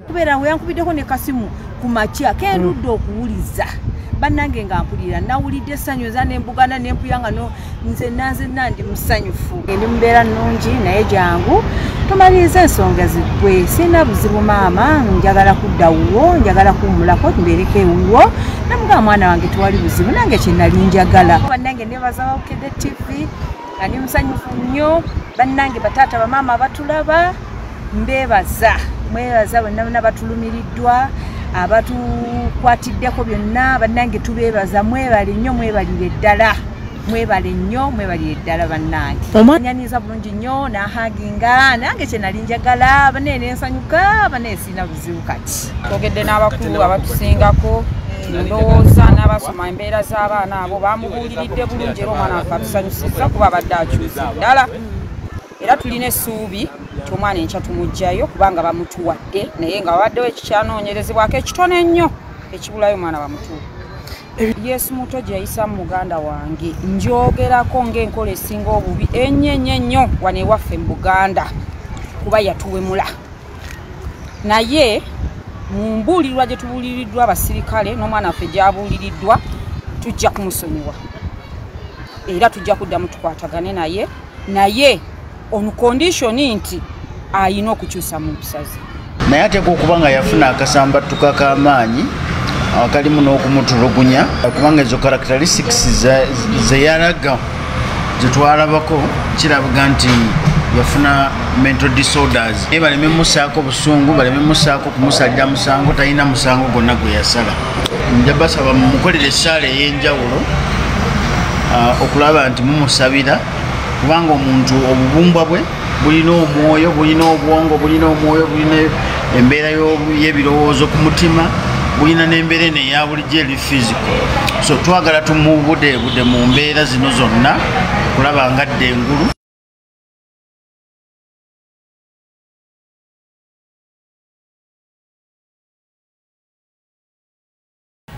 Kubeera weyankubiddeko ne kasimu ku makya kendudde okuwuliza bannange nga mpulira nawulidde essanyu eza nembugana nempuya nga nze nanzenna ndi musanyufu ndi mubeera nnungi naye jangu tumalirize ensonga ziggwe sirina buzibu maama njagala kudda wuwo njagala kuwummulako mbeereko ewuwo namugamba mwana wange tewali buzibu nange kye nali njagala bannange nebaza Bukedde TV ndi musanyufu nnyo bannange bataata bamaama abatulaba mbebaza mwebaza bonna bonna batulumiriddwa abatukwatiddeko byonna bannange tubeebaza mwebale nnyo mwebalire ddala mwebale nnyo mwebalire ddala bannange nyaniza bulungi nnyo nahaginga nange kye nali njagala bannaye nensanyuka bannaye sirina buzibu kati twogedde n'abakulu abatusingako ndowooza n'abasoma embeera z'abaana abo bamubuuliridde bulungi era omwana waffe atusanyusizza kuba abadde akyusa ddala era tulina essuubi nti omwana enkya tumuggyayo kubanga bamutuwadde naye nga babaddewo ekikyanoonyerezebwako ekitono ennyo ekibulayo omwana bamutuwa. Yesu muto gye yayisa muganda wange njogerako ng'enkola esinga obubi ennyo ennyo ennyo wano ewaffe mu Buganda kuba yatuwemula naye mu mbuulirwa gye tubuuliriddwa abasirikale n'omwana waffe gy'abuuliriddwa tujja kumusonyiwa era tujja kuddamu tukwatagane naye naye on condition nti ayina okukyusa mu mpisa ze. Naye ateekwa okuba nga yafuna akasambattuka k'amaanyi akalimu n'okumutulugunya kubanga ezo characteristics ze yalaga ze twalabako kiraga nti yafuna mental disorders. Naye baleme musaako busungu, baleme musaako kumusalira musango, talina musango gwonna gwe yasala. Nja basaba mumukolere essaala ey'enjawulo okulaba nti mumusabira kubanga omuntu obubumbwa bwe bulina omwoyo, bulina obwongo, bulina omwoyo, bulina embeera y'ebirowoozo ku mutima, bulina n'embeera eno eya bulijjo eri physical. So twagala tumubudeebude mu mbeera zino zonna okulaba nga adda engulu.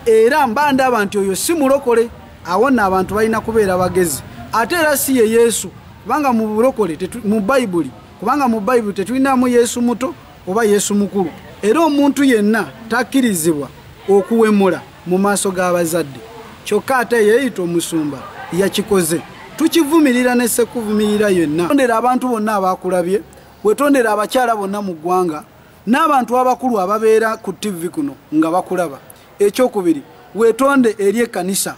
Era mba ndaba nti oyo si mulokole, awo nno abantu balina kubeera bagezi. Ate era si ye Yesu kubanga mu bulokole mu Bayibuli kubanga mu Bayibuli tetulinamu Yesu muto oba Yesu mukulu. Era omuntu yenna takkirizibwa okuwemula mu maaso g'abazadde. Kyokka ate yeeyita omusumba yakikoze. Tukivumirira ne sekuvumirira yenna. Wetondera abantu bonna abakulabye, wetondera abakyala bonna mu ggwanga n'abantu abakulu ababeera ku TV kuno nga bakulaba. Ekyokubiri, wetonde eri ekkanisa.